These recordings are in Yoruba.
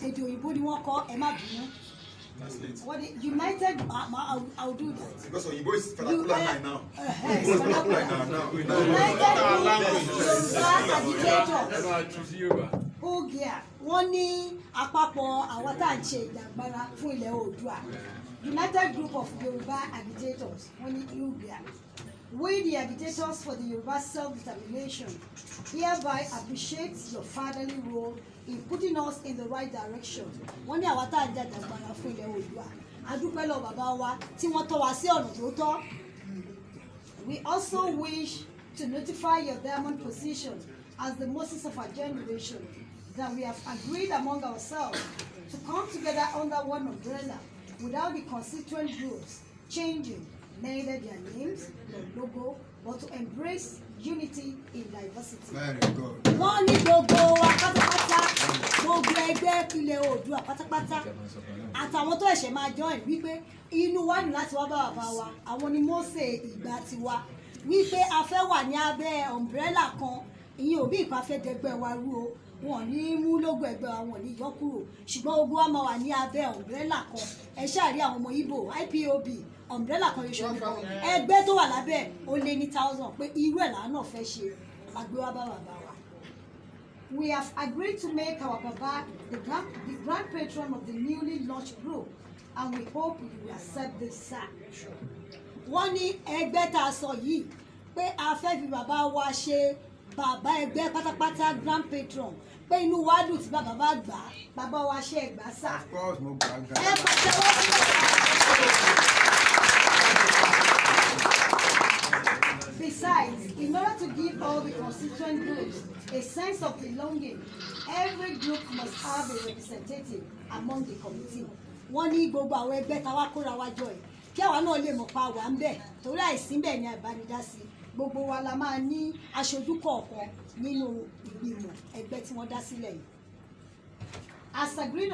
Èdè òyìnbó ni wọ́n kọ, ẹ má bínú. What the United, I'll do that. Because Òyìnbó is vernacular now. It's vernacular. United Group of Yorùbá Agitators, UGIA. Wọ́n ní àpapọ̀ àwọn tá à ń ṣe ìjàgbara fún ilẹ̀ Oòduà, United Group of Yorùbá Agitators, wọ́n ní UGIA. We, the agitators for the Yoruba self-determination, hereby appreciate your fatherly role in putting us in the right direction. Wọ́n ní àwa tá à ń jàjàgbara fún ilẹ̀ Oòduà, a dúpẹ́ lọ́wọ́ bàbá wa tí wọ́n tọ́ wa sí ọ̀nà tó tọ́. We also wish to notify your diamond position as the Moses of our generation that we have agreed among ourselves to come together under one umbrella without the constituent groups changing neither their names nor logo, but to embrace unity in diversity. Very good. Wọ́n ní gbogbo wa pátápátá, gbogbo ẹgbẹ́ ilẹ̀ Oòduà pátápátá àtàwọn tó ẹ̀ṣẹ̀ máa join, wípé inú wa ní láti wá bá bàbá wa, àwọn ni Mósè ìgbà tiwa, wípé a fẹ́ wà ní abẹ́ umbrella kan. Ìyẹn òbí ìpa fẹ́ dẹgbẹ́ wa rú o. Wọn ò ní mú logo ẹgbẹ́ wa, wọn ò ní yọ kúrò, ṣùgbọ́n ogun wa máa wà ní abẹ́ umbrella kan. Ẹ ṣáà rí àwọn ọmọ Ìgbò, IPOB, umbrella kan ṣoṣo nìkan, ẹgbẹ́ tó wà lábẹ́ ó lé ní thousand, pé irú ẹ̀ làánà fẹ́ ṣe la gbé wá bá bàbá wa. We have agreed to make our Baba the grand patron of the newly launched group, and we hope you will accept this, sir. Wọ́n ní ẹgbẹ́ tá a sọ yìí, pé a fẹ́ fi bàbá wa ṣe bàbá ẹgbẹ́ pátápátá, grand patron, pé inú wa dùn tí bàbá bá gbà á. Bàbá wa, ṣe é gbà, sir? Of course, mo gbà gan. Ẹ pàtẹ́wọ́ fún bàbá. Besides, in order to give all the constituent groups a sense of belonging, every group must have a representative among the committee. Wọ́n ní gbogbo àwọn ẹgbẹ́ tá a wá kóra wá jọ yìí, kí àwa náà lè mọ̀ pa wà ń bẹ̀, torí àìsí bẹ̀ ni àìbánidásí. Gbogbo wa la máa ní aṣojú kọ̀ọ̀kan nínú ìgbìmọ̀ ẹgbẹ́ tí wọ́n dá sílẹ̀ yìí. As agreed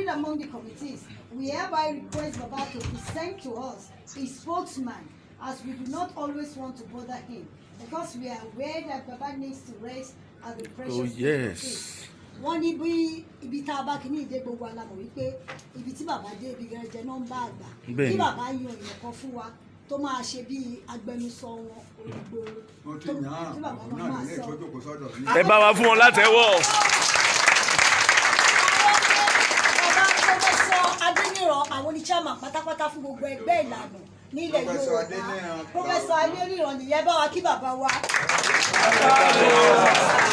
among the committees, we hereby request Baba to present to us a spokesman, as we do not always want to bother him, because we are aware that Baba needs to rest at the precious Oh, feet of yes. faith. Wọ́n ní bí ibi tá a bá kíní ìdé, gbogbo wa la mọ̀ wípé ibi tí bàbá dé, ibi gẹrẹjẹ náà ń bá àgbà. Bẹ́ẹ̀ni. Kí bàbá yan èèyàn kan fún wa tó máa ṣe bí agbẹnusọ wọn olùgbòòrò Mo ti yàn án, tí bàbá òun máa náà máa nílé sọ. ìtọ́jú sọ́dọ̀ mi. Ẹ bá wa fún wọn látẹ́wọ́. Bàbá Professor Adéníran, àwọn ní chairman pátápátá fún gbogbo ẹgbẹ́ ìlànà nílẹ̀ Professor Yorùbá. Adéníran. Professor Adéníran nìyẹn. Bá wa kí bàbá wa.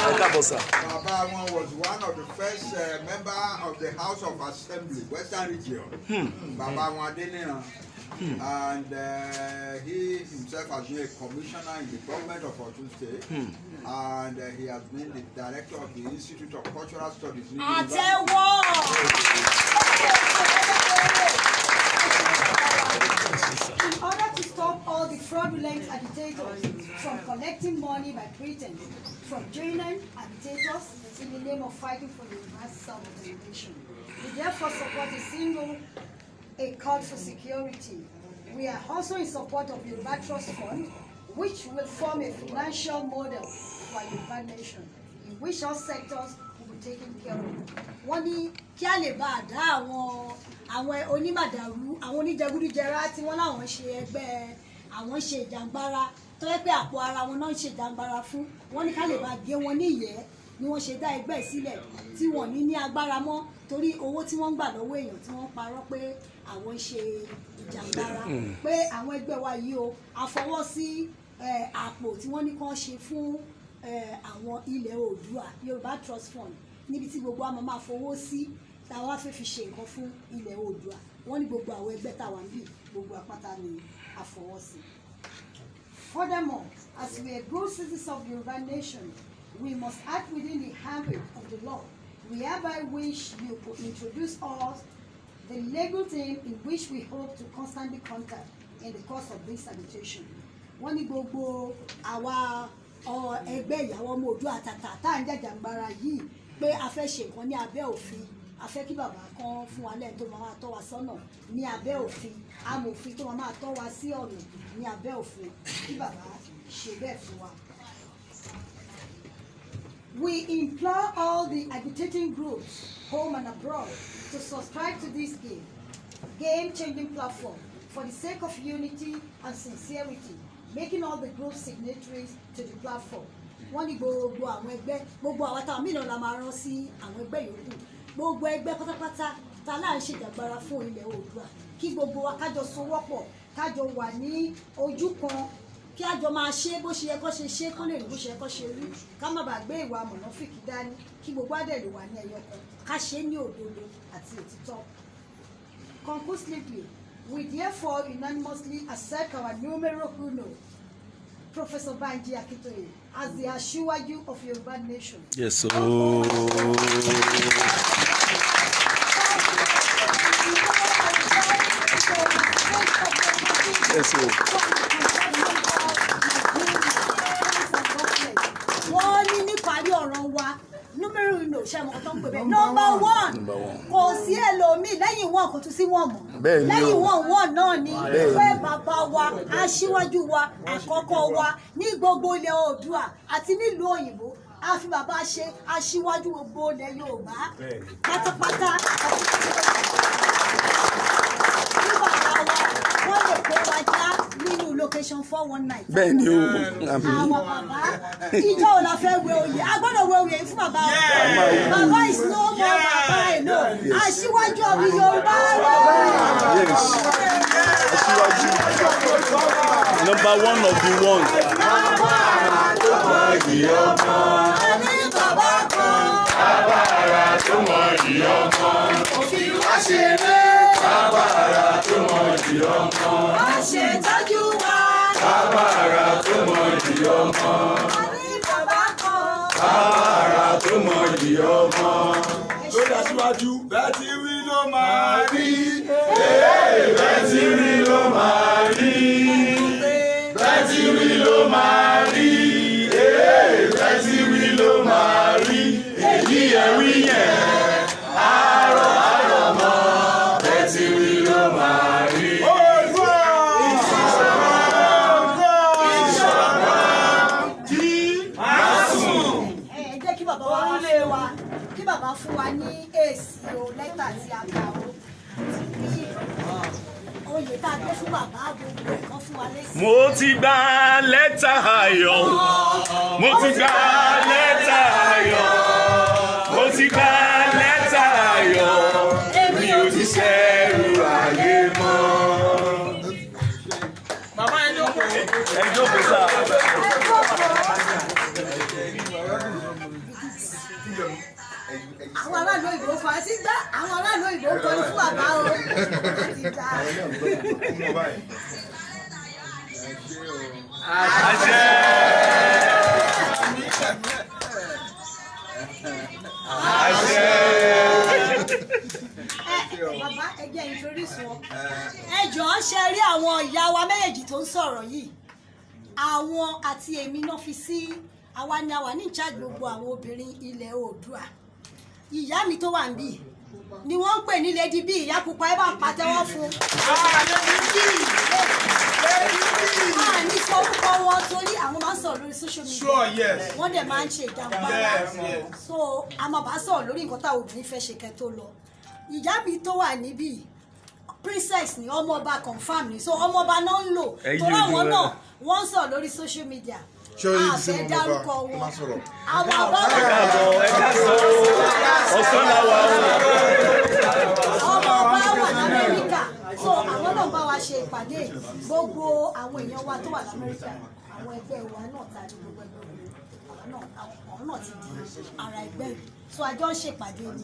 Ẹ káàbọ̀, sir. Bàbá wọn was one of the first member of the House of Assembly, Western Region. Bàbá wọn Adéníran. And he himself has been a commissioner in the government of Osun State. And he has been the director of the Institute of Cultural Studies ní University. Àtẹ́wọ́. In order to stop all the fraudulent agitators from collecting money by pretense, from joining agitators in the name of fighting for the reverse self-determination, we therefore support a single a call for security. We are also in support of Yoruba Trust Fund, which will form a financial model for Yoruba nation, in which all sectors will be taken care of. Wọ́n ní kí a lè bá a dá àwọn onímàdàrú, àwọn oníjẹgúdújẹrá tí wọ́n láwọn ń ṣe ẹgbẹ́, àwọn ń ṣe ìjàngbara, tó yẹ pé àpò ara wọn náà ń ṣe ìjàngbara fún. Wọ́n ní ká lè bá gé wọn ní ìyẹ́ ni wọ́n ṣe dá ẹgbẹ́ sílẹ̀, tí wọ́n ní ní agbára mọ́, torí owó tí wọ́n ń gbà lọ́wọ́ èèyàn tí wọ́n ń parọ́ pé àwọn ń ṣe ìjàngbara, pé àwọn ẹgbẹ́ wa yìí o, àfọwọ́ sí àpò tí wọ́n ní kán ṣe fún àwọn ilẹ̀ Oòduà, Yorùbá Trust Fund, níbi tí gbogbo wa máa fowó sí, táwa fẹ́ fi ṣe nǹkan fún ilẹ̀ Oòduà. Wọ́n ní gbogbo àwọn ẹgbẹ́ táwa ń bì, gbogbo àpáta ni àfọwọ́ sí. Furthermore, as we are good citizens of Yoruba nation, we must act within the ambit of the law. We hereby wish you to introduce us the legal team in which we hope to constantly contact in the course of this agitation. Wọ́n ní gbogbo àwa ẹgbẹ́ ìyàwó ọmọ Oòduà àtàtà tá à ń jàjàǹgbara yìí, pé a fẹ́ ṣe nǹkan ní abẹ́ òfin, a fẹ́ kí bàbá kan fún wa lẹ́yìn tó máa tọ́ wa sọ́nà ní abẹ́ òfin, amòfin tó máa tọ́ wa sí ọ̀nà ní abẹ́ òfin, kí bàbá ṣe bẹ́ẹ̀ fún wa. We implore all the agitating groups home and abroad, to subscribe to this game-changing platform for the sake of unity and sincerity, making all the group signatories to the platform. Wọ́n ní gbogbo àwọn ẹgbẹ́, gbogbo àwọn táwọn mìíràn la máa rán sí àwọn ẹgbẹ́ yòókù, gbogbo ẹgbẹ́ pátápátá ta láà ń ṣèjàgbara fún ilẹ̀ Oòduà, kí gbogbo wa kájọ sowọ́pọ̀, kájọ wà ní ojú kan, kí a jọ máa ṣe bó ṣe yẹ kó ṣe ṣe, kó lè rí bó ṣe yẹ kó ṣe rí, ká má bàa gbé ìwà mọ̀nàfìkì dání, kí gbogbo á dẹ̀ lè wà ní ẹyọ kan, ká ṣe é ní òdodo àti òtítọ́. Conclusively, we therefore unanimously accept our numero uno, Professor Banji Akintoye, as the Asiwaju of Yoruba Nation. Yes, sir. Yes, sir. Wọ́n ní níparí ọ̀rọ̀ wa, numero uno ṣe mọ̀ tó ń pè bẹ́ẹ̀, number one, kò sí ẹlòmíì lẹ́yìn wọn, kò tún sí wọn mọ́ lẹ́yìn wọn, wọn náà ni pé bàbá wa, aṣíwájú wa àkọ́kọ́ wa ní gbogbo ilẹ̀ Oòduà àti nílùú òyìnbó. A fi bàbá ṣe aṣíwájú gbogbo ilẹ̀ Yorùbá pátápátá. Ní bàbá wa, wọ́n lè kó wa já nínú location 419. Bẹ́ẹ̀ ni o. Àwọn bàbá ìjọ ò la fẹ́ wẹ oyè, a gbọ́dọ̀ wẹ oyè fún bàbá wa. Bàbá is no more bàbá alone, aṣíwájú of the Yorùbá. Yes. Aṣíwájú. Number one of the one. Àní bàbá kan. Bàbá ara tó mọ ìyí ọmọ. Òfin wá ṣeré. Bàbá ara tó mọ ìyí ọmọ. Wá ṣètọ́jú wa. Bàbá ara tó mọ ìyí ọmọ. Àní bàbá kan. Bàbá ara tó mọ ìyí ọmọ. Lórí aṣíwájú, bẹ́ẹ̀ ti wí ló máa rí. Bẹ́ẹ̀ ti rí ló máa rí. Bẹ́ẹ̀ ti wí ló máa rí. Bẹ́ẹ̀ ti wí ló máa rí. Èyí ẹ̀ wí yẹn. Àárọ̀ àárọ̀ mọ́. Bẹ́ẹ̀ ti wí ló máa rí. Oòduà! Oòduà! Jí Má sùn. Ẹ jẹ́ kí bàbá wa fún wa, kí bàbá fún wa ní èsì o, lẹ́tà tí a kà o, bí oyè tá a gbé fún bàbá, gbogbo ẹ̀kọ́ fún wa lésì. Mo ti gba lẹ́tà ayọ̀. Mo ti gba lẹ́tà ayọ̀. Mo ti gba lẹ́tà ayọ̀. Mi ò ti ṣẹ̀rù ayé mọ́. Bàbá ẹ jókòó. Ẹ jókòó sá. Àwọn aráàlú òyìnbó fara sí gbá, àwọn aráàlú òyìnbó kọrin fún bàbá o. Àti gbà. Àṣẹ. Àṣẹ. Ẹ bàbá, ẹ jẹ́ introduce wọn. Ẹ jọ̀ọ́, ṣe rí àwọn ìyá wa méjèèjì tó ń sọ̀rọ̀ yìí, àwọn àti èmi náà fi sí, àwa ni àwa ní in charge gbogbo àwọn obìnrin ilẹ̀ Oòduà. Ìyá mi tó wà níbí ni wọ́n ń pè ní Lady B, ìyá pupa, ẹ bá ń pàtẹ́wọ́ fún. A ní sọ orúkọ wọn torí àwọn máa ń sọ̀rọ̀ lórí social media. Sure, yes. Wọ́n dẹ̀ máa ń ṣe ìjàmbá. Yes. So a máa bá sọ̀rọ̀ lórí nǹkan táwọn obìnrin fẹ́ ṣe kẹ́ tó lọ. Ìyá mi tó wà níbí, princess ni, ọmọọba confam ni, so ọmọọba náà ń lò Ẹ yí torí ojú àwọn rẹ. náà wọ́n ń sọ̀rọ̀ lórí social media. Ṣé o yí A sí fẹ́ ọmọọba dárúkọ tó wọn. máa sọ̀rọ̀? Àwọn ọba Ẹ káàbọ̀, ẹ káàsán o. Ọ̀sán la wà o. Ọmọ ọba wà lamẹ́ríkà, so àwọn náà bá wa ṣe ìpàdé. Gbogbo àwọn èèyàn wa tó wà lamẹ́ríkà, àwọn ẹgbẹ́ wa náà ta ní gbogbo ẹgbẹ́ wa, àwọn náà, àwọn náà ti di ara ẹgbẹ́ yìí, so àjọ ń ṣèpàdé ni.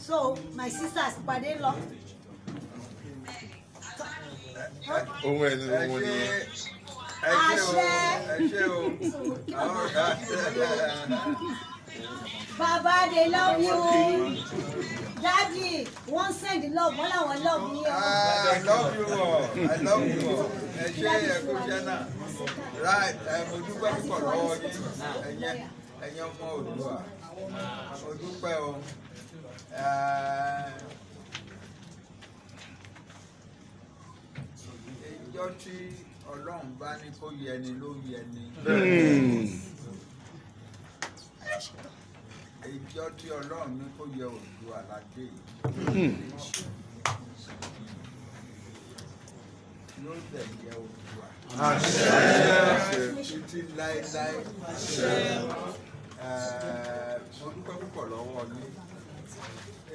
So my sisters, ìpàdé lọ. Ohun ẹni Ẹ ohun ṣé, ni. ẹ ṣé o, ẹ ṣé o. So, kí bàbá. Baba, they love you. Daddy, wọ́n send love, wọ́n làwọn love you. Ah, I love you all. I love you all. Ẹ ṣé, ẹ kú iṣẹ́ náà. Right, ẹ mo dúpẹ́ púpọ̀ lọ́wọ́ yín. Ẹ̀yin ọmọ Oòduà. Mo dúpẹ́ o. Ìjọ́ tí Ọlọ́run bá ní kó yẹni ló yẹni. Ìjọ́ Ìjọ tí Ọlọ́run ní kó yẹ Oòduà ládé yìí. Ló dẹ̀ yẹ Oòduà. Títí láéláé. Mo dúpẹ́ púpọ̀ lọ́wọ́ yín.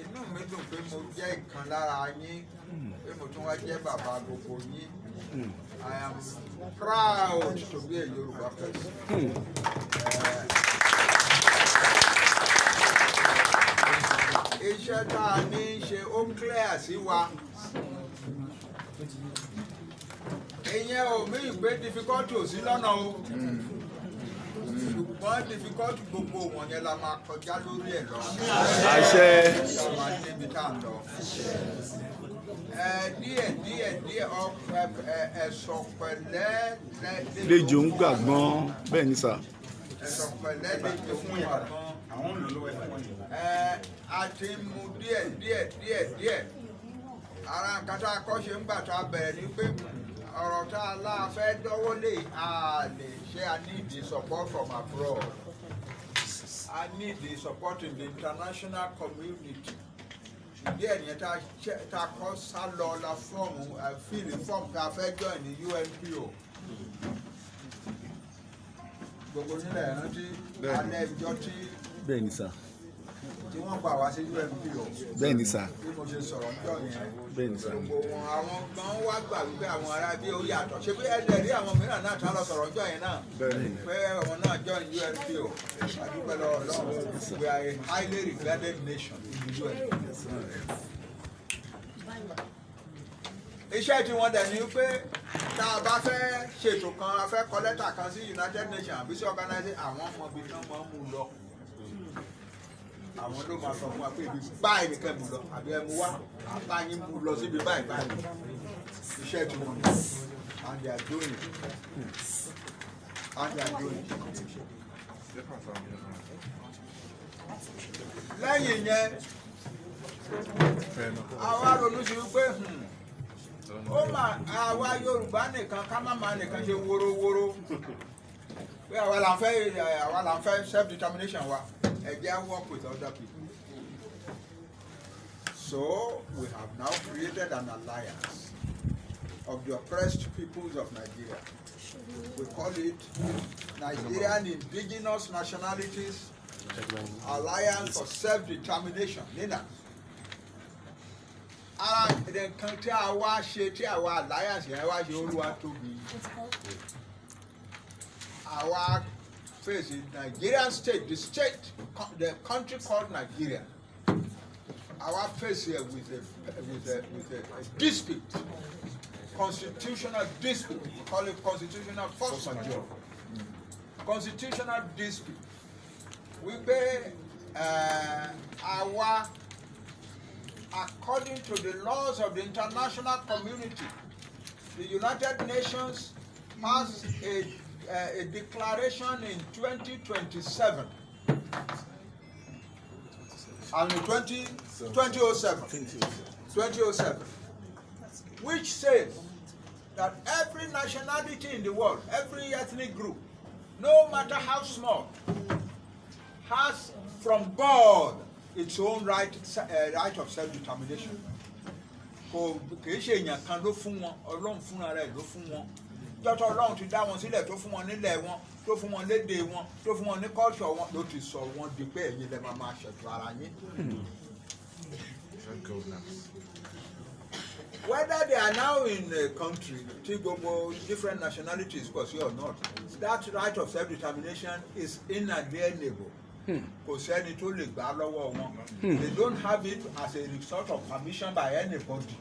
Inú mi dùn pé mo jẹ́ ìkan lára yín, pé mo tún wá jẹ́ bàbá gbogbo yín. I am proud to be a Yoruba person. Iṣẹ́ tá a ní í ṣe ó clear sí wa. Ìyẹn ò mí ìgbé difficulty ò sí lọ́nà o. Ṣùgbọ́n difficulty gbogbo wọ̀nyẹn la máa kọjá lórí ẹ̀ lọ. Àṣẹ. La máa débi tá à ń lọ. Díẹ̀ díẹ̀ díẹ̀, ẹ̀sọ̀ pẹ̀lẹ́ Lejò ń gbàgbọ́n, bẹ́ẹ̀ ni sà. Ẹ̀sọ̀ pẹ̀lẹ́ lejò ń gbàgbọ́n. A ti ń mu díẹ̀ díẹ̀ díẹ̀ díẹ̀. Ara nǹkan tá a kọ́ ṣe ń gbà tá a bẹ̀rẹ̀ ni pé ọ̀rọ̀ tá a lá fẹ́ dọ́wọ́ lé, a lè ṣe. I need the support from abroad. I need the support in the international community. Díẹ̀ nìyẹn tá a kọ́ sá lọ la form, fill form tá a fẹ́ join ní UNPO. Gbogbo nílẹ̀ rántí alẹ́ ìjọ tí Bẹ́ẹ̀ ni sà. tí wọ́n gbà wá sí UNPO. Bẹ́ẹ̀ ni sà. Bí mo ṣe sọ̀rọ̀ níjọ́ yẹn, Bẹ́ẹ̀ ni sà. gbogbo wọn, àwọn gan wá gbà wípé àwọn ará bí ó yàtọ̀ ṣé bí ẹlẹ́ rí àwọn mìíràn náà tán lọ sọ̀rọ̀ níjọ́ yẹn náà pé àwọn náà join UNPO. Àdúpẹ́ lọ́wọ́ Ọlọ́run, we are a highly regarded nation in the UN. Iṣẹ́ tí wọ́n dẹ̀ ní pé tá a bá fẹ́ ṣètò kan, a fẹ́ kọ lẹ́tà kan sí United Nations àbí sí organization, àwọn ọmọ ibi tán máa ń mú lọ, àwọn ló máa sọ fún wa pé ibi báyìí nìkan mú lọ àbí ẹ mú wá, àbá yín mú lọ síbi báyìí báyìí. Iṣẹ́ tí wọ́n ní, and they are doing it, and they are doing it. Lẹ́yìn yẹn, àwa ronú sí wípé ó mà àwa Yorùbá nìkan ká má má nìkan ṣe wórówóró pé àwa là ń fẹ́ self determination wa. Ẹ jẹ́ á work with other people. So we have now created an alliance of the oppressed peoples of Nigeria. We call it Nigerian Indigenous Nationalities Alliance for Self-Determination, NINAS. Ara nǹkan tí a wá ṣe, tí àwa alliance yẹn wá ṣe, olúwa tóbi. Àwa face Nigerian state, the state, the country called Nigeria. Àwa face it with a dispute, constitutional dispute. We call it constitutional force majeure, constitutional dispute, wípé àwa, according to the laws of the international community, the United Nations passed a declaration in 2027 and in 2007, 2007, which says that every nationality in the world, every ethnic group, no matter how small, has from God its own right of self-determination. Kò kìí ṣe èèyàn kan ló fún wọn, Ọlọ́run fúnra rẹ̀ ló fún wọn. Jọ́tọ̀ Ọlọ́run ti dá wọn sílẹ̀, tó fún wọn nílẹ̀ wọn, tó fún wọn lédè wọn, tó fún wọn ní culture wọn, ló ti sọ wọn di pé ẹ̀yin lẹ máa máa ṣètò ara yín. Whether they are now in a country tí gbogbo different nationalities pọ̀ sí or not, that right of self-determination is inalienable. Kò sẹ́ni tó lè gbà lọ́wọ́ wọn. They don't have it as a result of permission by anybody.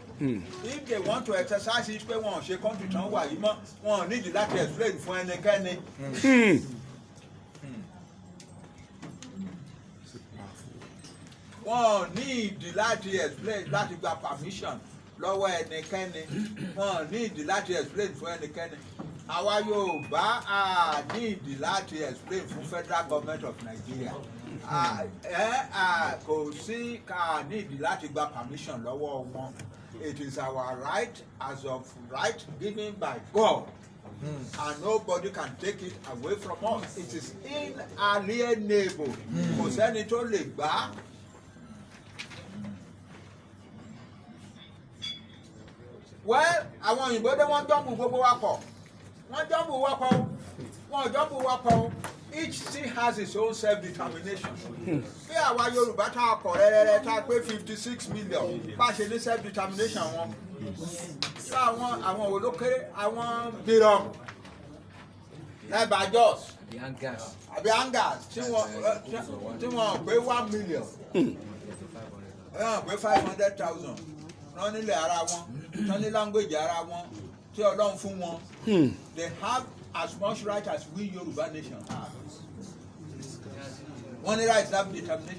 If they want to exercise it pé wọn ò ṣe country tán wà yìí mọ́, wọn ò nídìí láti explain fún ẹnikẹ́ni. Wọn ò ní ìdí láti explain, láti gba permission lọ́wọ́ ẹnikẹ́ni. Wọn ò ní ìdí láti explain fún ẹnikẹ́ni. Àwa Yorùbá, a ní ìdí láti explain fún Federal Government of Nigeria. Kò sí ká ní ìdí láti gba permission lọ́wọ́ wọn. It is our right as of right given by God. And nobody can take it away from us. It is inalienable. Kò sẹ́ni tó lè gbà á. Well, àwọn òyìnbó dé, wọ́n jumble gbogbo wa pọ̀. Wọ́n jumble wa pọ̀ o. Wọ́n jumble wa pọ̀ o. Each still has its own self-determination. Bí àwa Yorùbá tá a kọ̀ rẹ́rẹ́rẹ́ tá a pé 56 million bá ṣe ní self-determination wọn. Bí àwọn wo ló kéré, àwọn Birom, Ẹ̀bà Jos The Angas. àbí Angas tí wọ́n pé 1 million, wọ́n pé 500,000, wọ́n nílẹ̀ ara wọn, wọ́n ní language ara wọn tí Ọlọ́run fún wọn. They have as much right as we Yorùbá nation have. Wọ́n ní right self determination.